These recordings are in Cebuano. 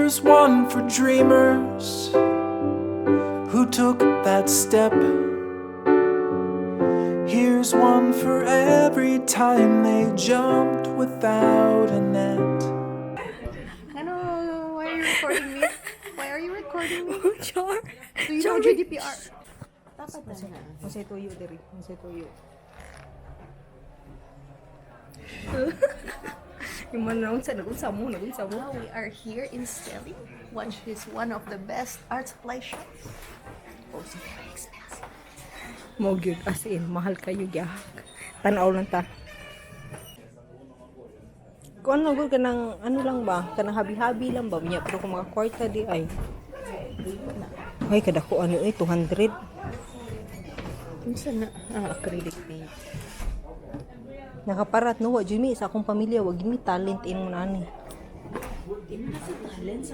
Here's one for dreamers who took that step. Here's one for every time they jumped without a net. Ano? Why are you recording me? Why are you recording me? Char. Do you know GDPR? Dapat na. Masay tuyo diri. Masay tuyo. Yung man naunsa, nagunsa mo, nagunsa mo. Now we are here in Stelly, which is one of the best art supply shops. Also very expensive. Mo gyud, as in mahal kayo gyah. Tan-aw lang ta. Kung ano gud kanang ano lang ba, kanang habi-habi lang ba niya, pero kung mga kwarta di ay. Ay kadako ano eh 200. Unsa na? Ah, acrylic paint. Nakaparat no wa jud mi sa akong pamilya, wa gyud mi talent ingon ani. Di man na sa talent sa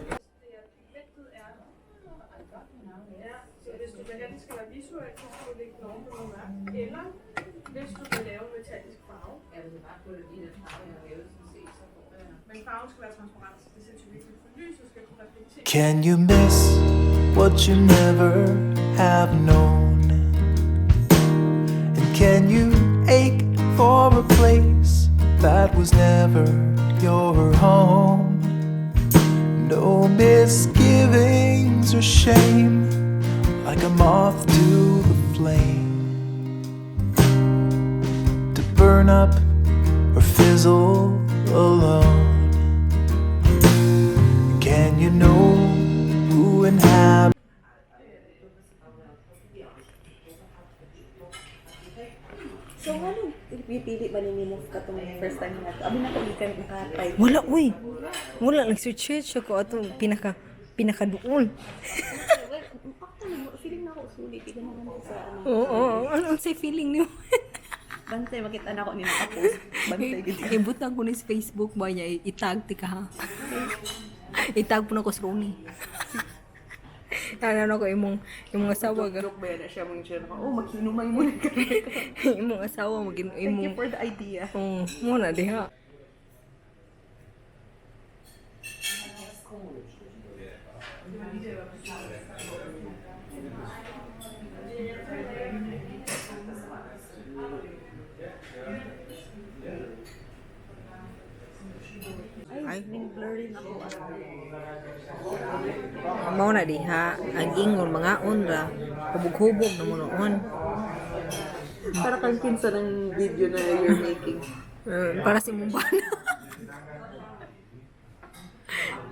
Så hvis du vil have, det skal være visuelt, så skal du lægge den oven på noget mørkt. Eller hvis du vil lave en metallisk farve. Ja, hvis jeg bare putter i den farve, jeg har lavet, så får jeg. Men farven skal være transparent, så det er sindssygt vigtigt, for lyset skal kunne reflektere. Can you miss what you never have known? And can you ache for a place that was never your home? No misgivings or shame, like a moth to the flame, to burn up or fizzle alone. Can you know who inhabits? So, ano, pipili ba ni move ka tong first time na to? Abi na ko ikan nakatry. Wala uy. Wala nag search ako atong pinaka pinakaduol. Well, actually, feeling na ako sulit. Ikaw naman sa ano. Oo, ano ang say feeling nimo? Bantay, makita na ako ni nakapost. Bantay, gid. Ibutang ko ni sa Facebook ba niya itag ti ka ha. Itag po na ko sa Rooney. Ano ko imong imong asawa ga. Joke ba yan na siya mong siya? Oh, maghinumay mo na kami. Imong asawa magin Thank you imong for the idea. Oh, mo na diha. Ay, ning blurry na ako. Mao na diha ang ingon mga ra hubog-hubog na mo noon. Para kang kinsa ng video na you're making. Para si mong bana.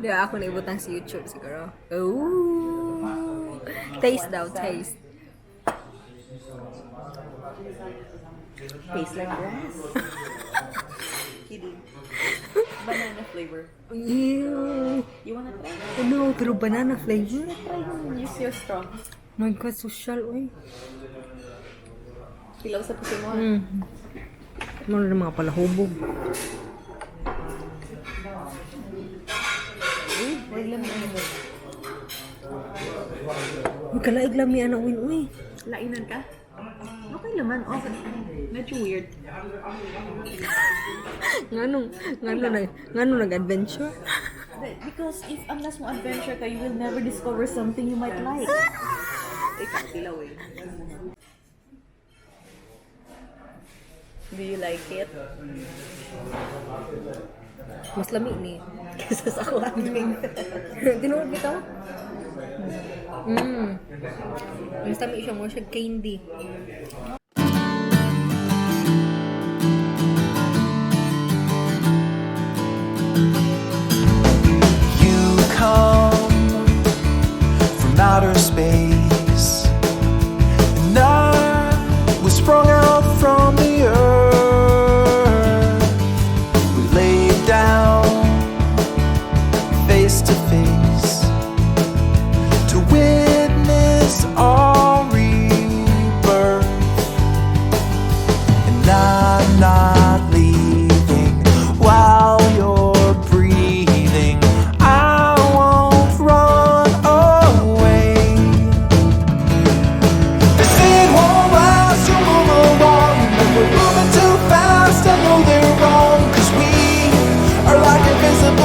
Di ako na ibutang sa YouTube siguro. Ooh. Taste daw, taste. Tastes like grass. Kidding. Banana flavor. Ew. You wanna try? Ano, pero banana flavor? Try mo. Use your straw. My God, social, uy. Kilaw sa puso mo. Ano na mga palahubog. Uy, wag lang ano. Uy, kalaig lami, ano, uy, uy. Lainan ka? Okay naman. Okay. Medyo weird. Nganong, ngano na, ngano nag-adventure? Because if unless mo adventure ka, you will never discover something you might like. Ikaw, tilaw eh. Do you like it? Mas lami ni. Kaysa sa ako ang drink. Tinuod bitaw? Mas lami siya mo siya candy. You come from outer space, and I was sprung out from the earth. We laid down face to face.